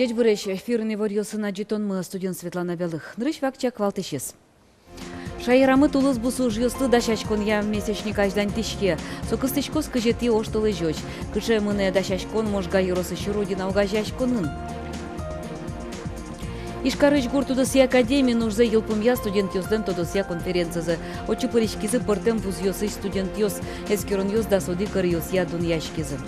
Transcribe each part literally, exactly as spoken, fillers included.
Ӟечбуресь! Эфирын иворъёсын адӟытонмы, студиын Светлана Белых. Нырысь вакчияк валтӥсез. Шаерамы тулыс бусы ужъёслы дасяськонъя месячник азьланьтӥське. Со кыстӥськоз кызетӥ оштолэзёзь. Кыӵе мынэ дасяськон Можга ёросысь «Родина» огазеяськонын? Ижкарысь гурт удысъя академиын ужзэ йылпумъя студентъёслэн тодосъя конференцизы. Отчы пыриськизы пӧртэм вузъёсысь студентъёс, эскеронъёс дас одӥг ӧръёсъя дунъяськизы.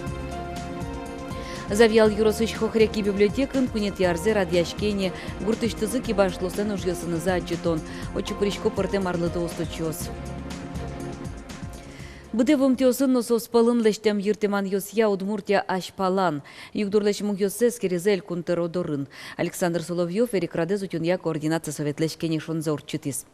Завьял ёросысь Хохряки библиотекаын куинетӥ арзэ радъяське ини гуртысьтызы кибашлыослэн ужъёсынызы адӟытон. Отчы пырисько пӧртэм арлыдо усточиос. Быдэ вуымтэосын но соос пӧлын лэсьтэм йыртэманъёсъя Удмуртия азьпалан. Югдурлэсь мугъёссэ эскеризы Элькун тӧро дорын. Александр Соловьёв эрикрадэз утёнъя координация советлэсь кенешонзэ ортчытӥз.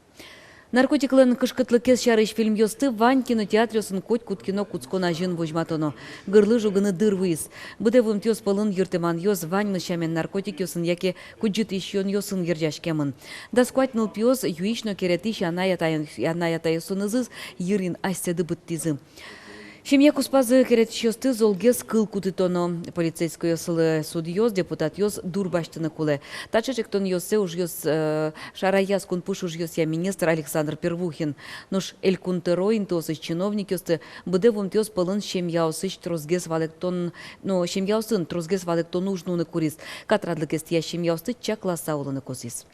Наркотиклэн кышкытлыкез сярысь фильмъёсты вань кинотеатръёсын котькуд кино кутскон азьын возьматоно. Гырлы жугыны дыр вуиз. Быдэ вуымтэос пӧлын йыртэманъёс ваньмыз сямен наркотикъёсын яке кудӟытӥсь юонъёсын герӟаськемын. Дас куать нылпиос юись но керетӥсь анай-атайёс-, анай-атайёсынызы йырин асьсэды быдтӥзы. Семья куспазы керетӥсьёсты золгес кыл кутытоно. Полицейскойёслы судъёс, депутатъёс дур басьтыны кулэ. Таӵе ӵектонъёссэ ужъёс, э, шараяз кунпуш ужъёсъя министр Александр Первухин. Нош Элькун тӧро интыосысь чиновникъёсты быдэ вуымтэос пӧлын семьяосысь тросгес валэктон, но семьяосын тросгес валэктон уж нуыны куриз. Катрадлыкез тӥясь семьяосты чакласа улыны косӥз.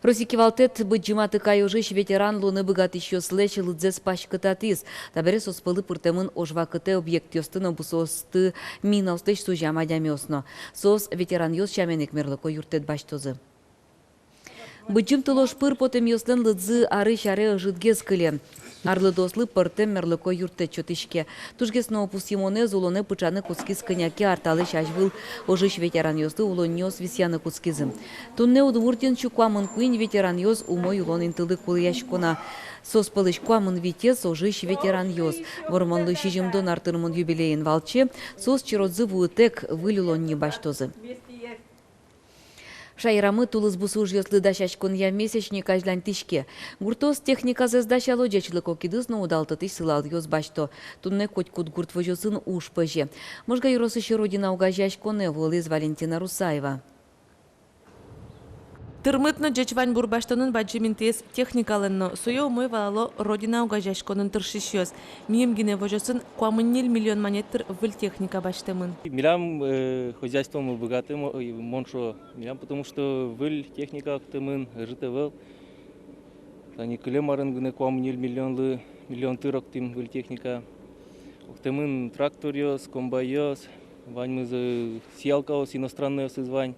Россия кивалтэт Быдӟым Атыкай ожысь ветеран луыны быгатӥсьёслэсь лыдзэс паськытатӥз. Табере соос пӧлы пыртэмын ожвакытэ объектъёсты но бусыосты минаослэсь сузям адямиос но. Соос ветеранъёс сямен ик мерлыко юрттэт басьтозы. Быдӟым тыл ож пыр потэмъёслэн лыдзы арысь аре ӧжытгес кыле. Арлыдоослы пӧртэм мерлыко юрттэт сётӥське. Тужгес но пусйымонэз улонэ пыӵаны кутскиз кӧня ке ар талэсь азьвыл ожысь ветеранъёслы улонниос висъяны кутскизы. Туннэ Удмуртиын сю куамын куинь ветеранъёс умой улон интылы кулэясько на. Соос пӧлысь куамын витез ожысь ветеранъёс. Вормонлы сизьымдон ар тырмон юбилейын валче соос черодзы вуытэк выль улонни басьтозы. Шаерамы тулыс бусы ужъёслы дасяськонъя месячник азьланьтӥське. Гуртоос техниказэс дасяло, ӟечлыко кидыс но удалтытӥсь сылалъёс басьто. Туннэ котькуд гурт возёсын уж пӧзе. Можга ёросысь «Родина» огазеяськонэ вуылӥз Валентина Русаева. Тырмыт но ӟеч ваньбур басьтонын бадӟым интыез техникалэн но, сое умой валало «Родина» огазеяськонын тыршисьёс. Миым гинэ возёсын куамын ньыль миллион манет тыр выль техника басьтэмын. Милям, э, хозяйствомы быгатэ, мо-, ой, мон шуо, милям, потому что выль техника октэмын, ӧжыт ӧвӧл. Тани кылем арын гинэ куамын ньыль миллионлы, миллион тыр октӥм выль техника. Октэмын тракторъёс, комбайёс, ваньмыз, э, сеялкаос иностраннойёсыз вань.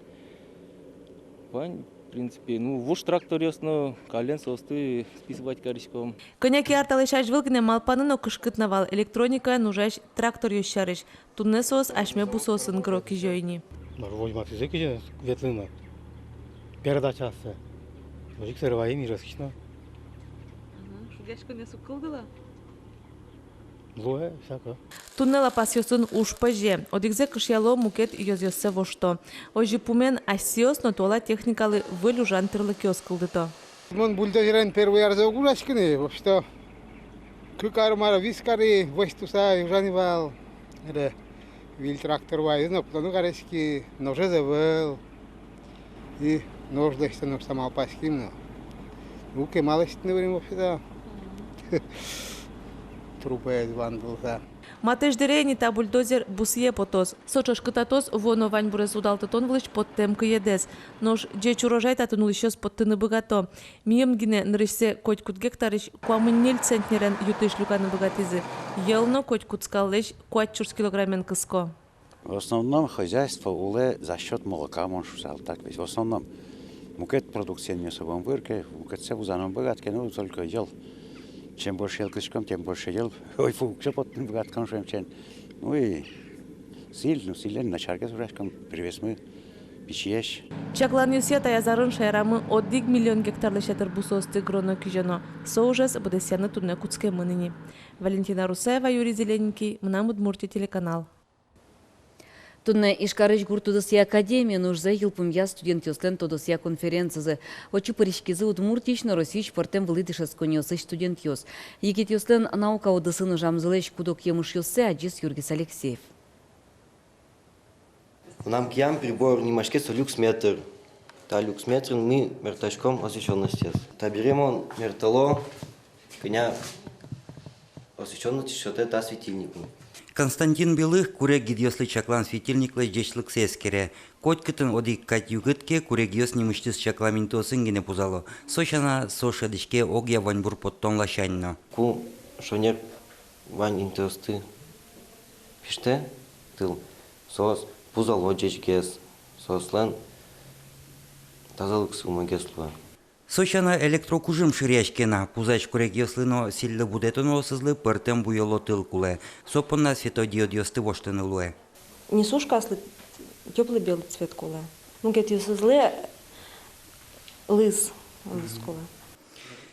Вань, в принципе, ну, вуж тракторъёс но, каллен соосты списывать кариськом. Кӧня ке ар талэсь азьвыл гинэ малпаны но кышкыт на вал электроникаен ужась тракторъёс сярысь. Туннэ соос асьме бусыосын гыро-кизё ини. Мар, возьматӥзы кизё ветлыны. Передачаоссэ. Озьы ик сэрэ ваим, ижевскысь но. Мгм. Шугъяськонъёс уг кылдыло? Луэ, всяко. Туннэ лапасъёсын уж пӧзе. Одӥгзэ кышъяло, мукет ёзъёссэ вошто. Озьы пумен асьсэос но туала техникалы выль ужан тӥрлыкъёс кылдыто. Мон бульдозерен первый арзэ уг ужаськы ни, вообще-то. Кык ар мар, вис ар ик вӧсь туса ужаны вал. Эре выль трактор вайиз но, кутоно кариськи, ножез ӧвӧл. И нож лэсьтоно шуса малпаським но. Уг ке, ма лэсьтыны вырем вообще-то. Трубаез вандылыса. Матысь дыре ини та бульдозер бусые потоз. Со ӵошкытатоз вуоно ваньбурез удалтытон вылысь поттэм кыедэз. Нош ӟеч урожай татын улӥсьёс поттыны быгато. Миым гинэ нырысьсэ котькуд гектарысь куамын ньыль центнерен ю-тысь люканы быгатӥзы. Йӧл но котькуд скаллэсь куать сюрс килограммен кыско. В основном хозяйство улэ за счёт молока, мон шуысал, так ведь. В основном мукет продукциен ми особо ум выры ке, мукетсэ вузаны ум быгатӥське, ну, только йӧл. Чем больше йӧл кысӥськом, тем больше йӧл. Ой, фу, уксё поттыны быгатӥськом, шуом, чен. Ну и сӥль, ну, сӥлен начаргес ужаськом, привесмы пичиесь. Чакланъёсъя, таяз арын шаерамы одӥг миллион гектарлэсь ятыр бусыосты гыроно-кизёно. Со ужез быдэсъяны туннэ кутскемын ини. Валентина Русаева, Юрий Зелененький, «Мынам Удмуртие» телеканал. Туннэ Ижкарысь гурт удысъя академиын ужзэ йылпумъя студентъёслэн тодосъя конференцизы. Отчы пыриськизы Удмуртиысь но Россиысь пӧртэм вылӥ дышетсконъёсысь студентъёс. Егитъёслэн наука удысын ужамзылэсь куд-ог емышъёссэ адӟиз Юргис Алексеев. Мынам киям прибор нимаське со люксметр. Та люксметрын ми мертаськом освещённостез. Табере мон мертало, кӧня освещённостез сётэ та светильникмы. Константин Белых курег гидъёслы чаклам светильниклэсь ӟечлыксэ эскере. Котькытын одӥг кадь югыт ке, курегъёс нимысьтыз чаклам интыосын гинэ пузало. Со сяна, со шӧдӥське огъя ваньбур поттон ласянь но. Ку шонер вань интыосты пиштэ тыл, соос пузало ӟечгес, соослэн тазалыксы умойгес луэ. Со сяна, электрокужым шыръяське на, пузась курегъёслы но сӥльлы будэтоноосызлы пӧртэм буёло тыл кулэ. Со понна светодиодъёсты воштыны луэ. Несушкаослы тёплый белый цвет кулэ. Мукетъёсызлы лыз, лыз кулэ.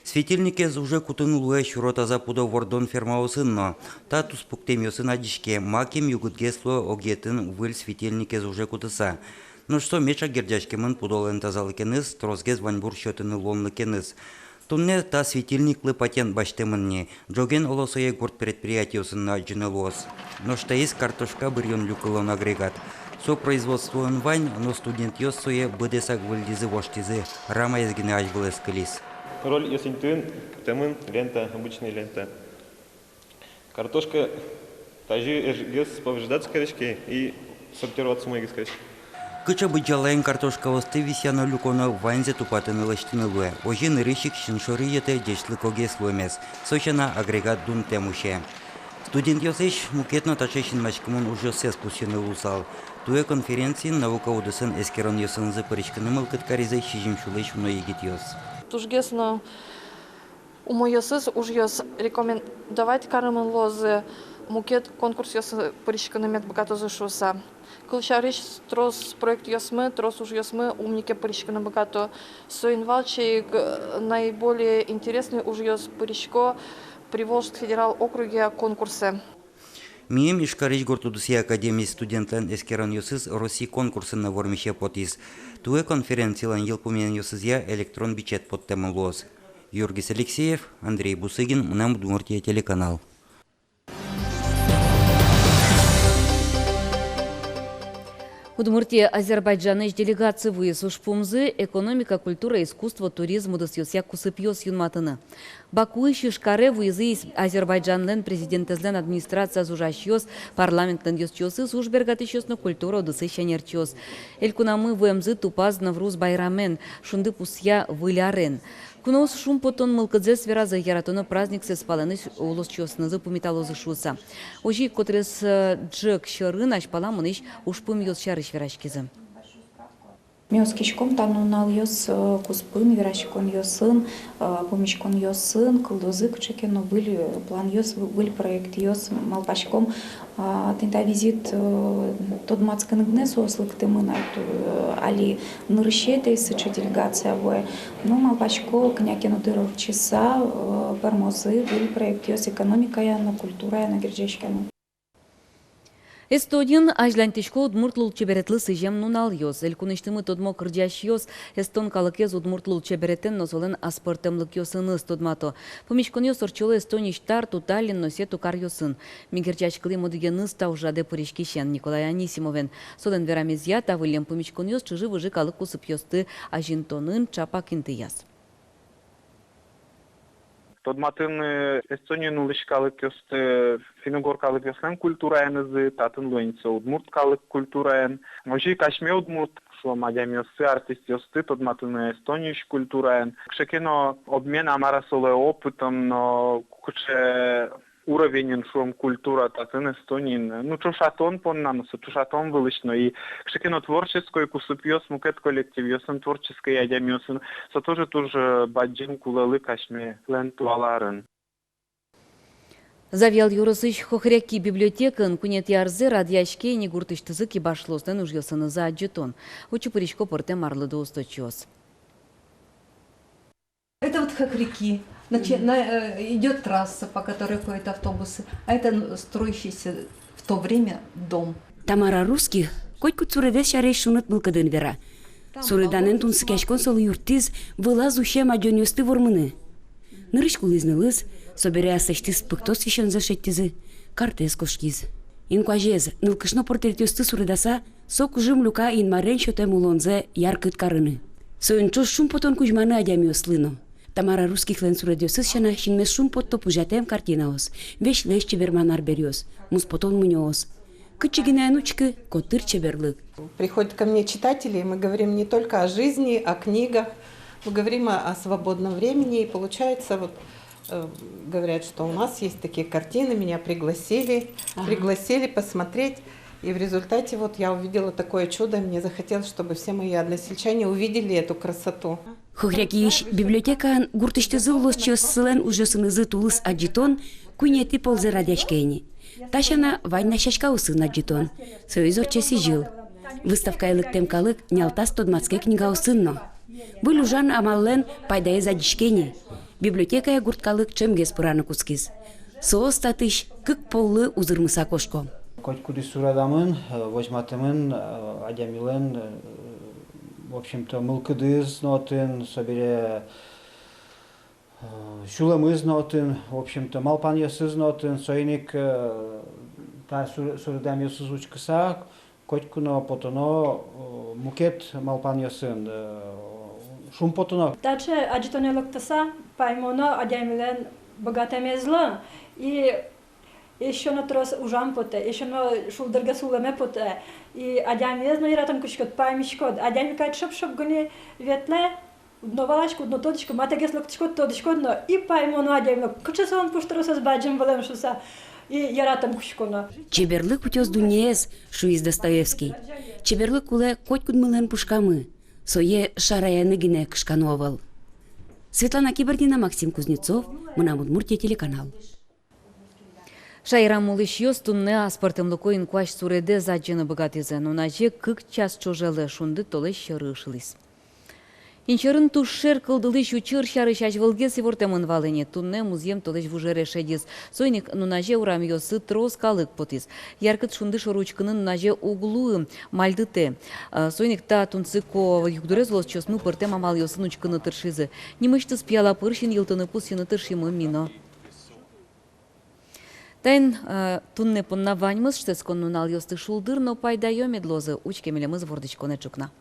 Светильникез уже кутыны луэ сюро таза пудо вордон фермаосын но. Та туспуктэмъёсын адӟиське, макем югытгес луэ огъетын выль светильникез уже кутыса. Нош со меӵак герӟаськемын пудолэн тазалыкеныз, тросгес ваньбур сётыны луонлыкеныз. Туннэ та светильниклы патент басьтэмын ни. Ӝоген, оло, сое гурт предприятиосын но адӟыны луоз. Нош таиз картошка быръён-люкылон агрегат. Со производствоын вань, но студентъёс сое быдэсак выльдӥзы-воштӥзы, рамаез гинэ азьвыл эскылиз. Роль ёсинтыын кутэмын лента, обычный лента. Картошка тазьы ӧжытгес повреждаться кариське и сортироваться умойгес кариське. Кыӵе быдӟалаен картошкаосты висъяно-люконо, ваньзэ тупатыны, лэсьтыны луэ. Озьы нырысь ик син шоры йӧтэ ӟечлыкогес луэмез. Со сяна, агрегат дунтэм усе. Студентъёслэсь мукет но таӵе синмаськымон ужъёссэс пусйыны луысал. Туэ конференциын наука удысын эскеронъёсынызы пыриськыны мылкыд каризы сизьым сюлэсь уно егитъёс. Тужгес но умойёсыз ужъёс рекомендовать каремын луозы, мукет конкурсъёсы пыриськыны мед быгатозы шуыса. Кылсярысь, трос проектъёсмы, трос ужъёсмы ум ни ке пыриськыны быгато. Соин валче ик, э, наиболее интересный ужъёс пырисько Приволжск федерал округъя конкурсэ. Миым Ижкарысь гурт удысъя академиысь студентлэн эскеронъёсыз Россия конкурсын но вормисе потӥз. Туэ конференцилэн йылпумъянъёсызъя электрон бичет поттэмын луоз. Юргис Алексеев, Андрей Бусыгин, «Мынам Удмуртие» телеканал. Удмуртие Азербайджанысь делегация вуиз. Ужпумзы — экономика, культура, искусство, туризм удысъёсъя кусыпъёс юнматыны. Бакуысь Ижкаре вуизы ис-, Азербайджанлэн президентэзлэн администрациязы ужасьёс, парламентлэн ёзчиосыз, уж бергатӥсьёс но культура удысысь ӧнерчиос. Элькунамы вуэмзы тупаз Навруз байрамен, шунды пусъя Выль арен. Куноос шумпотон мылкыдзэс веразы, яратоно праздниксэс палэнысь улосчиоснызы пумиталозы шуыса. Озьы ик котырес, э, ӝӧк сьӧрын азьпала мынӥсь ужпумъёс сярысь вераськизы. Ми оскиськом, та нуналъёс, э, куспын вераськонъёсын, э, пумиськонъёсын кылдозы кыӵе ке но выль, э, планъёс, вы-, выль проектъёс. Малпаськом, а, тӥни та визит, э, тодматскыны гинэ соос лыктэмын, а, ту-, э, али нырысетӥез сыӵе делегация вуэ. Но малпасько, кӧня ке но дыр ортчыса, э, пӧрмозы выль проектъёс экономикая но, культурая но герӟаськемын. Эстониын азьланьтӥсько удмурт лулчеберетлы сӥзем нуналъёс. Элькунысьтымы тодмо кырӟасьёс эстон калыкез удмурт лулчеберетэн но солэн аспӧртэмлыкъёсыныз тодмато. Пумиськонъёс ортчыло Эстониысь Тарту, Таллин но Сету каръёсын. Ми герӟаськылӥм одӥгеныз та ужрадэ пыриськисен, Николай Анисимовен. Солэн верамезъя, та выллем пумиськонъёс чыжы-выжы калык кусыпъёсты азинтонын ӵапак интыяз. Тодматыны Эстониын улӥсь калыкъёсты, финн-угор калыкъёслэн культураенызы, татын луэ ини со удмурт калык культураен. Озьы ик асьме удмурт, шуом, адямиосты, артистъёсты тодматыны Эстониысь культураен. Кыӵе ке но обмен, а мар-а со луэ, опытом но, кыӵе уровеньын, шуом, культура татын, Эстониын. Ну, ӵошатон понна но, со ӵошатон вылысь но, и кыӵе ке но творческой кусыпъёс, мукет коллективъёсын, творческой адямиосын, со тоже туж, э, бадӟым кулэлык асьмелэн туала арын. Завьял ёросысь Хохряки библиотекаын куинетӥ арзэ радъяське ини гуртысьтызы кибашлыослэн ужъёсынызы адӟытон. Отчы пырисько пӧртэм арлыдо усточиос. Это вот Хохряки. Значит, на, э, идёт трасса, по которой ходят автобусы, а это, ну, строящийся в то время дом. Тамара Русских котькуд суредэз сярысь шуныт мылкыдын вера. Суреданэн тунсыкъяськон солы юрттӥз вылаз усем адӟонъёсты вормыны. Нырысь кулӥз нылыз, собере аслэсьтыз пыктос висёнзэс шедьтӥзы, картэз кошкиз. Инкуазез, нылкышно портретъёсты суредаса, со кужым люка Инмарен сётэм улонзэ яркыт карыны. Соин ӵош шумпотон кузьманы адямиослы но. Тамара Русскихлэн суредъёсыз сяна, синмес шумпотто пужатэм картинаос, весьлэсь чеберман арбериос, муспотон мунёос. Кытчы гинэ эн учкы, котыр чеберлык. Приходят ко мне читатели, и мы говорим не только о жизни, о книгах, мы говорим о, о свободном времени, и получается, вот, э, говорят, что у нас есть такие картины, меня пригласили, пригласили посмотреть, и в результате вот я увидела такое чудо, и мне захотелось, чтобы все мои односельчане увидели эту красоту. Хохрякиысь библиотекаын гуртысьтызы улосчиослэн ужъёсынызы тулыс адӟытон куинетӥ ползэ радъяське ини. Та сяна вань на сяськаосын адӟытон. Соиз ортче сӥзьыл. Выставкае лыктэм калык нялтас тодматске книгаосын но. Выль ужан амаллэн пайдаез адӟиське ини. Библиотекае гурт калык ӵемгес пыраны кутскиз. Соос татысь кык поллы узырмыса кошко. Котькудӥз суредамын, э, возьматэмын, э, адямилэн, э, в общем-то, мылкыдыз но отын, собере, э, сюлэмыз но отын, в общем-то, малпанъёсыз но отын, соин ик, э, та сур-, суредамъёсыз учкыса, котьку но потоно, э, мукет малпанъёсын, э, шумпотоно. Таӵе адӟытонэ лыктыса, паймоно адямилэн быгатэмезлы, и эшшо но трос ужам потэ, эшшо но шулдыргес улэме потэ. И адямиез но яратон кутскод, паймиськод. Адями кадь шып-шып гинэ ветлэ, уд но валаськы, уд но тодӥськы, матэгес лыктӥськод, тодӥськод но, и паймоно адямилы, кыӵе солэн пуштросэз бадӟым вылэм шуыса, и яратон кутсконо. Чеберлык утёз дуннеез, шуиз Достоевский. Чеберлык кулэ котькудмылэн пушкамы. Сое шараяны гинэ кышкано ӧвӧл. Светлана Кибардина, Максим Кузнецов, «Мынам Удмуртие» телеканал. Шаерам улӥсьёс туннэ аспӧртэмлыко инкуазь суредэз адӟыны быгатӥзы. Нуназе кык час ӵоже шунды толэзь сьӧры ышылӥз. Инсьӧрын туж шер кылдылӥсь учыр сярысь азьвылгес ивортэмын вал ини. Туннэ музъем толэзь вужере шедиз. Соин ик нуназе урамъёсы трос калык потӥз. Яркыт шунды шоры учкыны нуназе уг луы, мальдытэ. Э, соин ик та тунсыко югдурез улосчиосмы пӧртэм амалъёсын учкыны тыршизы. Нимысьтыз пияла пыр син йылтыны пусйыны тыршимы ми но. Таин, э, туннэ понна ваньмыз. Шутэтскон нуналъёсты шулдыр но пайдаё мед луозы. Учке милемыз вордӥськонэ ӵукна.